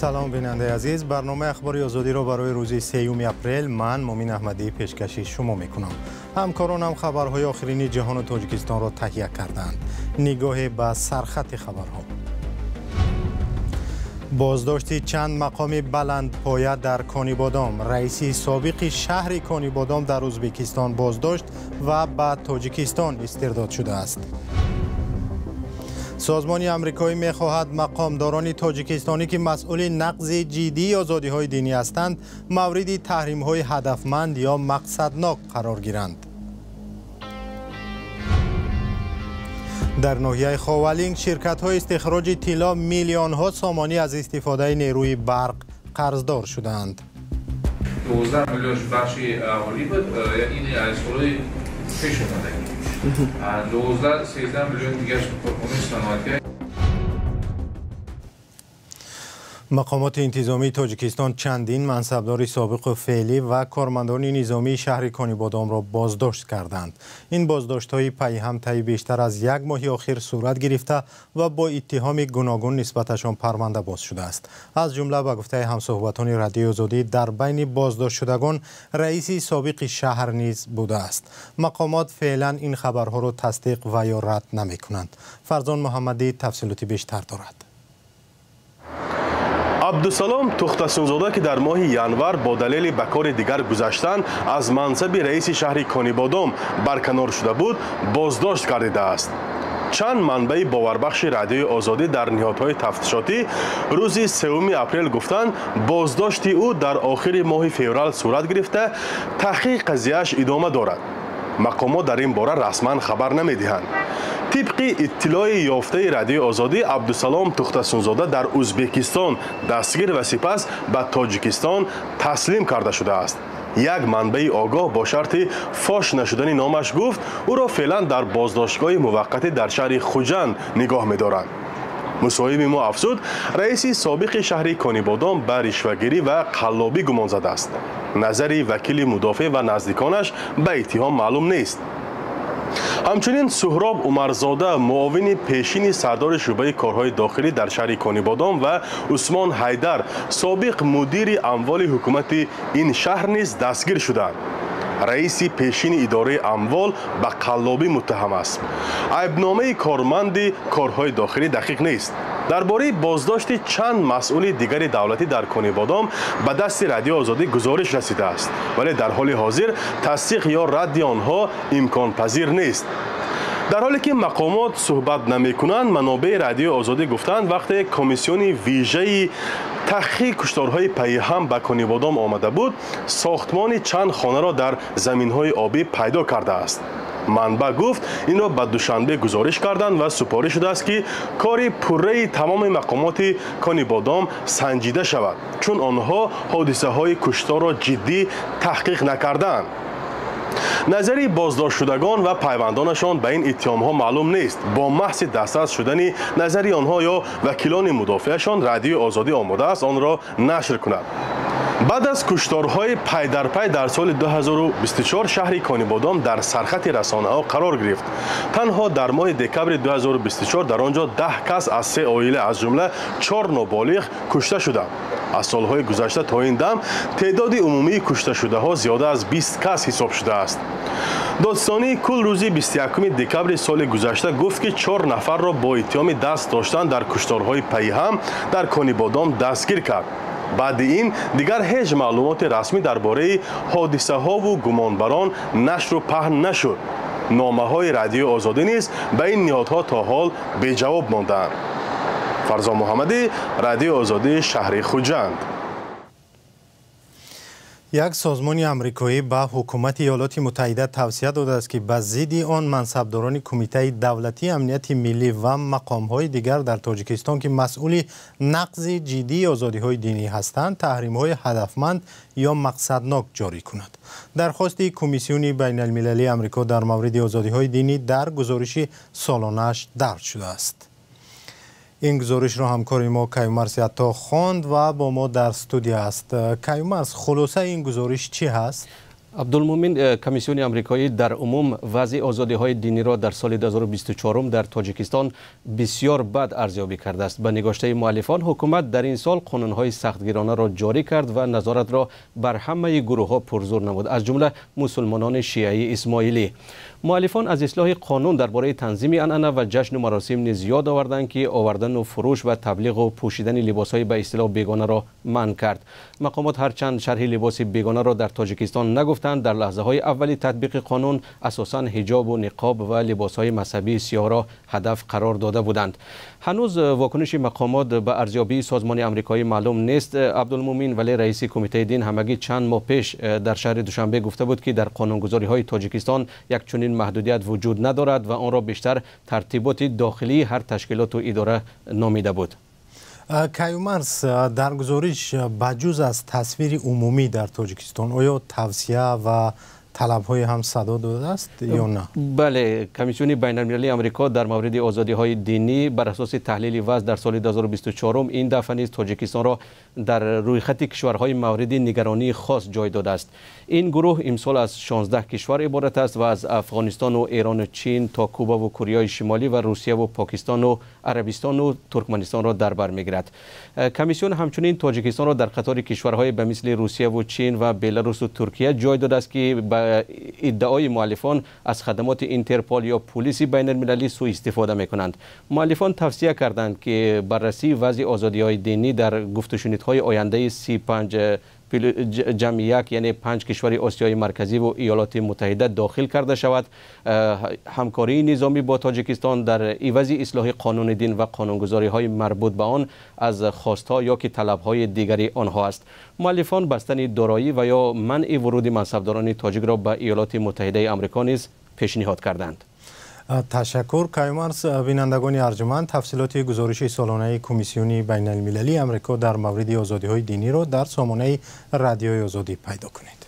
Салом, бинандаи азиз. Барномаи Ахбори Озодиро барои рӯзи 3 апрел ман, Мумин Аҳмадӣ, пешкаши шумо мекунам. Ҳамкоронам хабарҳои охирини ҷаҳону Тоҷикистонро таҳия карданд. Нигоҳе ба сархати хабарҳо. Боздошти чанд мақоми баландпоя дар Конибодом. Раиси собиқи шаҳри Конибодом дар Ӯзбекистон боздошт ва ба Тоҷикистон истирдод шудааст. Созмони амрикоӣ мехоҳад мақомдорони тоҷикистонӣ, ки масъули нақзи ҷиддии озодиҳои динӣ ҳастанд, мавриди таҳримҳои ҳадафманд ё мақсаднок қарор гиранд. Дар ноҳияи Ховалинг ширкатҳои истихроҷи тилло миллионҳо сомонӣ аз истифодаи нерӯи барқ қарздор шудаанд. 12 миллион бахши аҳолӣ буд, ин аз солҳои пеш омадагӣ. 12-13 миллион дигар корхонаи саноатӣ. Мақомоти интизомии Тоҷикистон чандин мансабдори собиқу феълӣ ва кормандони низомии шаҳри Конибодомро боздошт карданд. Ин боздоштҳои пайҳам таи бештар аз як моҳи охир сурат гирифта ва бо иттиҳоми гуногун нисбаташон парванда боз шудааст. Аз ҷумла, ба гуфтаи ҳамсӯҳбатони Радиои Озодӣ, дар байни боздоштшудагон раиси собиқи шаҳр низ будааст. Мақомот феълан ин хабарҳоро тасдиқ ва ё рад намекунанд. Фарзон Муҳаммадӣ тафсилоти бештар дорад. Абдусалом Тухтасунзода, ки дар моҳи январ бо далели ба кори дигар гузаштан аз мансаби раиси шаҳри Конибодом барканор шуда буд, боздошт гардидааст. Чанд манбаи боварбахши Радиои Озодӣ дар ниҳодҳои тафтишотӣ рӯзи 3 апрел гуфтанд, боздошти ӯ дар охири моҳи феврал сурат гирифта, таҳқиқи қазияаш идома дорад. Мақомот дар ин бора расман хабар намедиҳанд. Тибқи иттилои ёфтаи Радиои Озодӣ, Абдусалом Тухтасунзода дар Ӯзбекистон дастгир ва сипас ба Тоҷикистон таслим карда шудааст. Як манбаи огоҳ бо шарти фош нашудани номаш гуфт, ӯро феълан дар боздоштгоҳи муваққатӣ дар шаҳри Хуҷанд нигоҳ медоранд. Мусоҳиби мо афзуд, раиси собиқи шаҳри Конибодом ба ришвагирӣ ва қаллобӣ гумон задааст. Назари вакили мудофеъ ва наздиконаш ба иттиҳом маълум нест. Ҳамчунин Суҳроб Умарзода, муовини пешини сардори шӯъбаи корҳои дохилӣ дар шаҳри Конибодом, ва Усмон Ҳайдар, собиқ мудири амволи ҳукумати ин шаҳр низ дастгир шуданд. Раиси пешини идораи амвол ба қаллобӣ муттаҳам аст. Айбномаи корманди корҳои дохилӣ дақиқ нест. Дар бораи боздошти чанд масъули дигари давлатӣ дар Конибодом ба дасти Радиои Озодӣ гузориш расидааст, вале дар ҳоли ҳозир тасдиқ ё радди онҳо имконпазир нест. Дар ҳоле ки мақомот суҳбат намекунанд, манобеи Радиои Озодӣ гуфтанд, вақте комиссиони вижаи таҳқиқи кушторҳои пайҳам ба Конибодом омада буд, сохтмони чанд хонаро дар заминҳои обӣ пайдо кардааст. Манбаъ гуфт, инро ба Душанбе гузориш карданд ва супориш шудааст, ки кори пурраи тамоми мақомоти Конибодом санҷида шавад, чун онҳо ҳодисаҳои кушторро ҷиддӣ таҳқиқ накардаанд. Назари боздоштшудагон ва пайвандонашон ба ин иттиҳомҳо маълум нест. Бо маҳзи дастрас шудани назари онҳо ё вакилони мудофеашон, Радиои Озодӣ омода аст онро нашр кунад. Баъд аз кушторҳои пайдарпай дар соли 2024 шаҳри Конибодом дар сархати расонаҳо қарор гирифт. Танҳо дар моҳи декабри 2024 дар он ҷо 10 кас аз се оила, аз ҷумла 4 ноболиғ, кушта шуданд. Аз солҳои гузашта то ин дам теъдоди умумии кушташудаҳо зиёда аз 20 кас ҳисоб шудааст. Додситонии кул рӯзи 21 декабри соли гузашта гуфт, ки 4 нафарро бо иттиҳоми даст доштан дар кушторҳои пайҳам дар Конибодом дастгир кард. Баъди ин дигар ҳеҷ маълумоти расмӣ дар бораи ҳодисаҳову гумонбарон нашру паҳн нашуд. Номаҳои Радиои Озодӣ низ ба ин ниҳодҳо то ҳол беҷавоб мондаанд. Фарзон Муҳаммадӣ, Радиои Озодӣ, шаҳри Хуҷанд. Як созмони амрикоӣ ба ҳукумати Иёлоти Муттаҳида тавсия додааст, ки ба зидди он мансабдорони Кумитаи давлатии амнияти миллӣ ва мақомҳои дигар дар Тоҷикистон, ки масъули нақзи ҷиддии озодиҳои динӣ ҳастанд, таҳримҳои ҳадафманд ё мақсаднок ҷорӣ кунад. Дархости Комиссиони байналмилалии Амрико дар мавриди озодиҳои динӣ дар гузориши солонааш дарҷ шудааст. Ин гузоришро ҳамкори мо Каюмарс Ятто хонд ва бо мо дар студия аст. Каюмарс, хулосаи ин гузориш чӣ ҳаст? Абдулмумин, комиссиони амрикоӣ дар умум вазъи озодиҳои диниро дар соли 2024 дар Тоҷикистон бисёр бад арзёбӣ кардааст. Ба нигоштаи муаллифон, ҳукумат дар ин сол қонунҳои сахтгиронаро ҷорӣ кард ва назоратро бар ҳамаи гурӯҳҳо пурзур намуд, аз ҷумла мусулмонони шиаи исмоилӣ. Муаллифон аз ислоҳи қонун дар бораи танзими анъана ва ҷашну маросим низ ёд оварданд, ки овардану фурӯш ва таблиғу пӯшидани либосҳои ба истилоҳ бегонаро манъ кард. Мақомот ҳарчанд шарҳи либоси бегонаро дар Тоҷикистон нагуфтанд, дар лаҳзаҳои аввали татбиқи қонун асосан ҳиҷобу ниқоб ва либосҳои мазҳабии сиёҳро ҳадаф қарор дода буданд. Ҳанӯз вокуниши мақомот ба арзёбии созмони амрикоӣ маълум нест, Абдулмумин, вале раиси кумитаи дин ҳамагӣ чанд моҳ пеш дар шаҳри Душанбе гуфта буд, ки дар қонунгузориҳои Тоҷикистон як чунин маҳдудият вуҷуд надорад ва онро бештар тартиботи дохилии ҳар ташкилоту идора номида буд. Каюмарс, дар гузориш ба ҷуз аз тасвири умумӣ дар Тоҷикистон оё тавсия ва талабҳое ҳам садо додааст ё на? Бале, комиссиони байналмилалии Амрико дар мавриди озодиҳои динӣ бар асоси таҳлили вазъ дар соли 2024 ин дафъа низ Тоҷикистонро дар рӯйхати кишварҳои мавриди нигаронии хос ҷой додааст. Ин гурӯҳ имсол аз 16 кишвар иборат аст ва аз Афғонистону Эрону Чин то Кубаву Кореяи Шимолӣ ва Русияву Покистону Арабистону Туркманистонро дар бар мегирад. Комиссион ҳамчунин Тоҷикистонро дар қатори кишварҳои ба мисли Русияву Чин ва Беларусу Туркия ҷой додааст, ки ба иддаои муаллифон аз хадамоти Интерпол ё пулиси байналмилалӣ суистифода мекунанд. Муаллифон тавсия карданд, ки баррасии вазъи озодиҳои динӣ дар гуфтушунидҳои ояндаи 35 ҷамъи як, яъне панҷ кишвари Осиёи Марказиву Иёлоти Муттаҳида дохил карда шавад. Ҳамкории низомӣ бо Тоҷикистон дар ивази ислоҳи қонуни дин ва қонунгузориҳои марбут ба он аз хостҳо ё ки талабҳои дигари онҳо аст. Муаллифон бастани дороӣ ва ё манъи вуруди мансабдорони тоҷикро ба Иёлоти Муттаҳидаи Амрико низ пешниҳод карданд. Ташаккур, Каюмарс. Бинандагони арҷуманд, тафсилоти гузориши солонаи комиссиони байналмилалии Амрико дар мавриди озодиҳои диниро дар сомонаи Радиои Озодӣ пайдо кунед.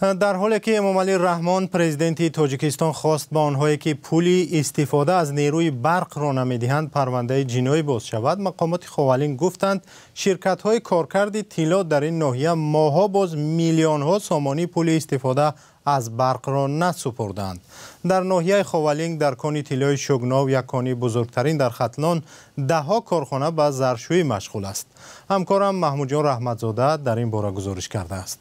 Дар ҳоле ки Эмомалӣ Раҳмон, президенти Тоҷикистон, хост ба онҳое, ки пули истифода аз нерӯи барқро намедиҳанд, парвандаи ҷиноӣ боз шавад, мақомоти Ховалинг гуфтанд, ширкатҳои коркарди тилло дар ин ноҳия моҳҳо боз миллионҳо сомонӣ пули истифода аз барқро насупурданд. Дар ноҳияи Ховалинг дар кони тиллои Шугнов, як кони бузургтарин дар Хатлон, даҳҳо корхона ба заршӯӣ машғул аст. Ҳамкорам Маҳмудҷон Раҳматзода дар ин бора гузориш кардааст.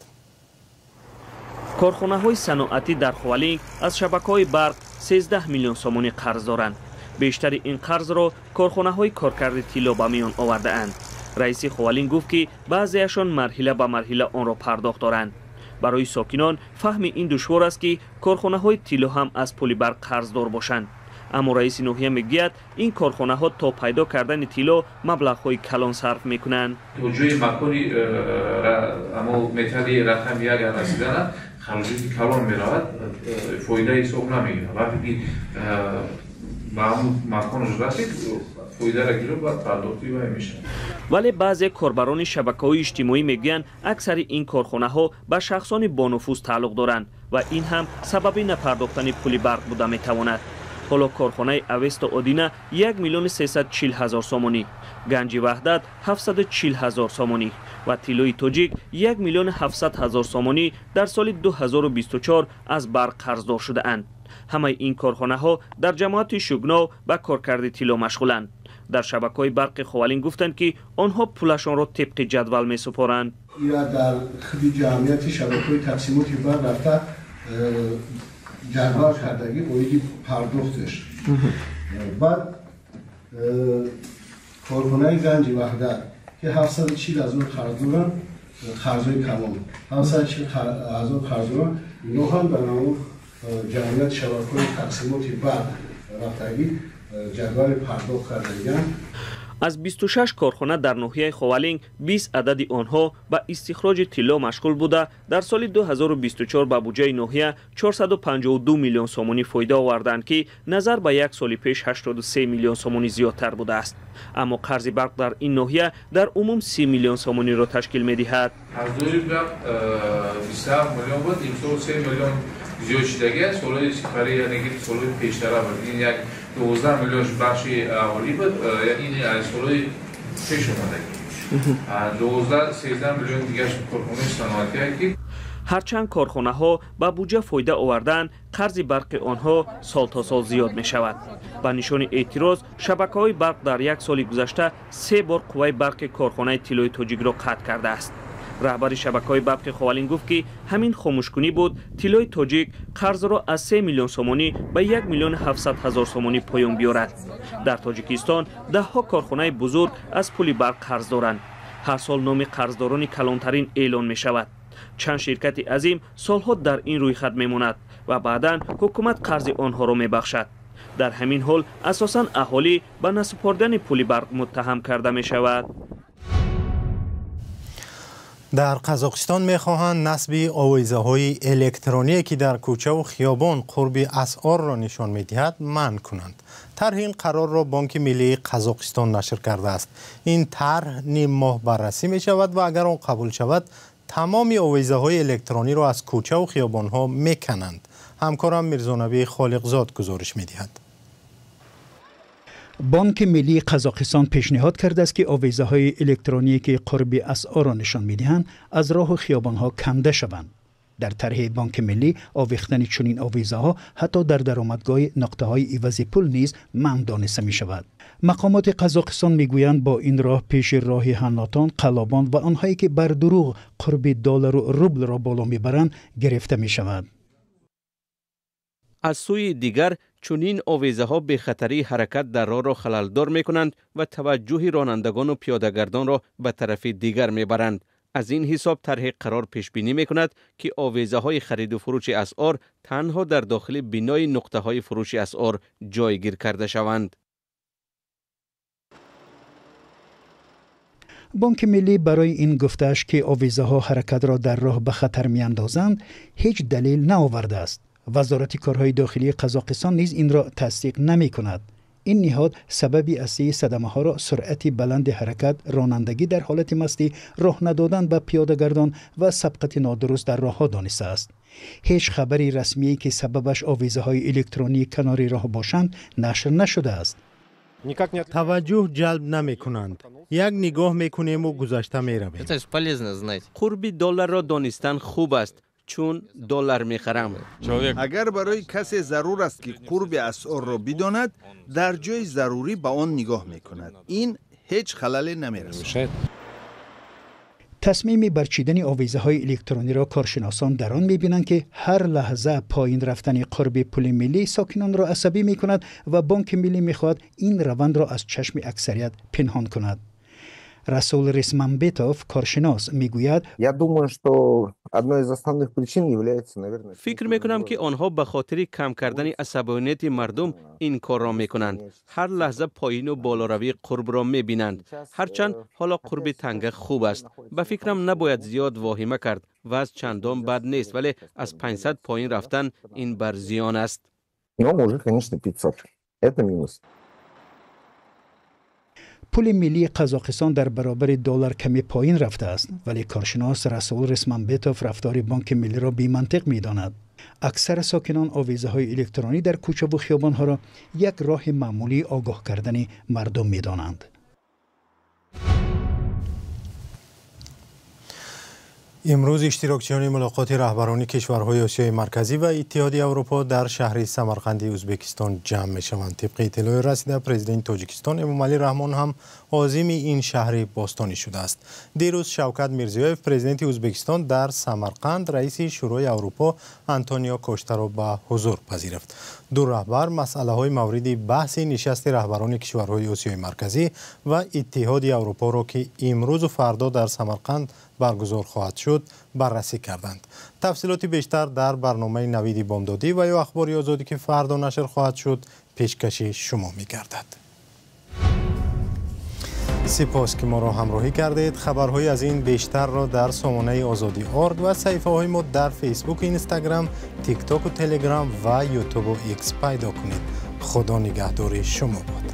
Корхонаҳои саноатӣ дар Ховалинг аз шабакаҳои барқ 13 миллион сомонӣ қарз доранд. Бештари ин қарзро корхонаҳои коркарди тилло ба миён овардаанд. Раиси Ховалинг гуфт, ки баъзеашон марҳила ба марҳила онро пардохт доранд. Барои сокинон фаҳми ин душвор аст, ки корхонаҳои тилло ҳам аз пули барқ қарздор бошанд. Аммо раиси ноҳия мегӯяд, ин корхонаҳо то пайдо кардани тилло маблағҳои калон сарф мекунанд. То ҷои макони металли рақами як расидана хароҷоти калон меравад, фоида ҳисоб намегирад. Вақте ки ба ҳамун маконаш расид, фоидаро гирифт, баъд пардохти вай мешавад. Вале баъзе корбарони шабакаҳои иҷтимоӣ мегӯянд, аксари ин корхонаҳо ба шахсони бонуфуз тааллуқ доранд ва ин ҳам сабаби напардохтани пули барқ буда метавонад. Ҳоло корхонаи Авесто Одина 1 340 000 сомонӣ, Ганҷи Ваҳдат 740 000 сомонӣ ва Тиллои Тоҷик 1 700 000 сомонӣ дар соли 2024 аз барқ қарздор шудаанд. Ҳамаи ин корхонаҳо дар ҷамоати Шугнов ба коркарди тилло машғуланд. Дар шабакаҳои барқи Ховалинг гуфтанд, ки онҳо пулашонро тибқи ҷадвал месупоранд. Ира дар худи ҷамъияти шабакаҳои тақсимоти барқ рафта ҷадвал кардагӣ оиди пардохташ. Баъд корхонаи Ганҷи Ваҳдат, ки 740 000 қарз доранд, қарзҳои калон 740 000 қарз доранд, инҳо ҳам дар ҳамон ҷамъияти шабакаҳои тақсимоти барқ рафтагӣ ҷадвали пардохт кардагианд. Аз 26 корхона дар ноҳияи Ховалинг 20 адади онҳо ба истихроҷи тилло машғул буда, дар соли 2024 ба буҷаи ноҳия 452 миллион сомонӣ фоида оварданд, ки назар ба як соли пеш 83 миллион сомонӣ зиёдтар будааст. Аммо қарзи барқ дар ин ноҳия дар умум 30 миллион сомониро ташкил медиҳад. Қарздории барқ 27 миллион буд, имсол 3 миллион зиёд шудагиаст. Солҳои сипарӣ, яъне ки солҳои пештара буд, ин як 12 миллионш бахши аҳолӣ буд, ин аз солҳои пеш омадагӣ. 12-13 миллион дигараш корхонаи саноатие ки ҳарчанд корхонаҳо ба буҷа фоида овардаанд, қарзи барқи онҳо сол то сол зиёд мешавад. Ба нишони эътироз шабакаҳои барқ дар як соли гузашта 3 бор қувваи барқи корхонаи тиллои тоҷикро қатъ кардааст. Раҳбари шабакаҳои барқи Ховалинг гуфт, ки ҳамин хомӯшкунӣ буд тиллои тоҷик қарзро аз 3 миллион сомонӣ ба 1 миллион 700 ҳазор сомонӣ поён биёрад. Дар Тоҷикистон даҳҳо корхонаи бузург аз пули барқ қарз доранд. Ҳар сол номи қарздорони калонтарин эълон мешавад. Чанд ширкати азим солҳо дар ин рӯйхат мемонад ва баъдан ҳукумат қарзи онҳоро мебахшад. Дар ҳамин ҳол асосан аҳолӣ ба насупордани пули барқ муттаҳам карда мешавад. Дар Қазоқистон мехоҳанд насби овезаҳои электроние, ки дар кӯчаву хиёбон қурби асъорро нишон медиҳад, манъ кунанд. Тарҳи ин қарорро Бонки миллии Қазоқистон нашр кардааст. Ин тарҳ ним моҳ баррасӣ мешавад ва агар он қабул шавад, тамоми овезаҳои электрониро аз кӯчаву хиёбонҳо мекананд. Ҳамкорам Мирзонабӣ Холиқзод гузориш медиҳад. Бонки миллии Қазоқистон пешниҳод кардааст, ки овезаҳои электроние, ки қурби асъорро нишон медиҳанд, аз роҳу хиёбонҳо канда шаванд. Дар тарҳи Бонки миллӣ овехтани чунин овезаҳо ҳатто дар даромадгоҳи нуқтаҳои ивази пул низ манъ дониста мешавад. Мақомоти Қазоқистон мегӯянд, бо ин роҳ пеши роҳи ҳаннотон, қаллобон ва онҳое, ки бар дурӯғ қурби доллару рублро боло мебаранд, гирифта мешавад. Аз сӯи дигар чунин овезаҳо бехатарии ҳаракат дар роҳро халалдор мекунанд ва таваҷҷӯҳи ронандагону пиёдагардонро ба тарафи дигар мебаранд. Аз ин ҳисоб тарҳи қарор пешбинӣ мекунад, ки овезаҳои хариду фурӯши асъор танҳо дар дохили бинои нуқтаҳои фурӯши асъор ҷойгир карда шаванд. Бонки миллӣ барои ин гуфтааш, ки овезаҳо ҳаракатро дар роҳ ба хатар меандозанд, ҳеҷ далел наовардааст. Вазорати корҳои дохилии Қазоқистон низ инро тасдиқ намекунад. Ин ниҳод сабаби аслии садамаҳоро суръати баланди ҳаракат, ронандагӣ дар ҳолати мастӣ, роҳ надодан ба пиёдагардон ва сабқати нодуруст дар роҳҳо донистааст. Ҳеҷ хабари расмие, ки сабабаш овезаҳои электронии канори роҳ бошанд, нашр нашудааст. Таваҷҷӯҳ ҷалб намекунанд. Як нигоҳ мекунему гузашта меравем. Қурби долларро донистан хуб аст, чун доллар мехарам. Агар барои касе зарур аст, ки қурби асъорро бидонад, дар ҷои зарурӣ ба он нигоҳ мекунад. Ин ҳеҷ халале намерасонад. Тасмими барчидани овезаҳои электрониро коршиносон дар он мебинанд, ки ҳар лаҳза поин рафтани қурби пули миллӣ сокинонро асабӣ мекунад ва Бонки миллӣ мехоҳад ин равандро аз чашми аксарият пинҳон кунад. Расул Рисмамбетов, коршинос, мегӯяд: фикр мекунам, ки онҳо ба хотири кам кардани асабонияти мардум ин корро мекунанд. Ҳар лаҳза поину болоравии қурбро мебинанд. Ҳарчанд ҳоло қурби танга хуб аст. Ба фикрам, набояд зиёд воҳима кард. Вазъ чандон бад нест, вале аз 500 поин рафтан ин бар зиён аст. Пули миллии Қазоқистон дар баробари доллар каме поин рафтааст, вале коршинос Расул Рисмамбетов рафтори Бонки миллиро бемантиқ медонад. Аксар сокинон овезаҳои электронӣ дар кӯчаву хиёбонҳоро як роҳи маъмулии огоҳ кардани мардум медонанд. Имрӯз иштирокчиёни мулоқоти раҳбарони кишварҳои Осиёи Марказӣ ва Иттиҳоди Аврупо дар шаҳри Самарқанди Ӯзбекистон ҷамъ мешаванд. Тибқи иттилои расида, президенти Тоҷикистон Эмомалӣ Раҳмон ҳам озими ин шаҳри бостонӣ шудааст. Дирӯз Шавкат Мирзиёев, президенти Ӯзбекистон, дар Самарқанд раиси Шӯрои Аврупо Антонио Коштаро ба ҳузур пазируфт. Ду раҳбар масъалаҳои мавриди баҳси нишасти раҳбарони кишварҳои Осиёи Марказӣ ва Иттиҳоди Аврупоро, ки имрӯзу фардо дар Самарқанд баргузор хоҳад шуд, баррасӣ карданд. Тафсилоти бештар дар барномаи Навиди Бомдодӣ ва ё Ахбори Озодӣ, ки фардо нашр хоҳад шуд, пешкаши шумо мегардад. Сипос, ки моро ҳамроҳӣ кардед. Хабарҳои аз ин бештарро дар сомонаи Озодӣ орг ва саҳифаҳои мо дар Фейсбук, Инстаграм, Тиктоку, Телеграм ва Ютубу Икс пайдо кунед. Худо нигаҳдори шумо бод.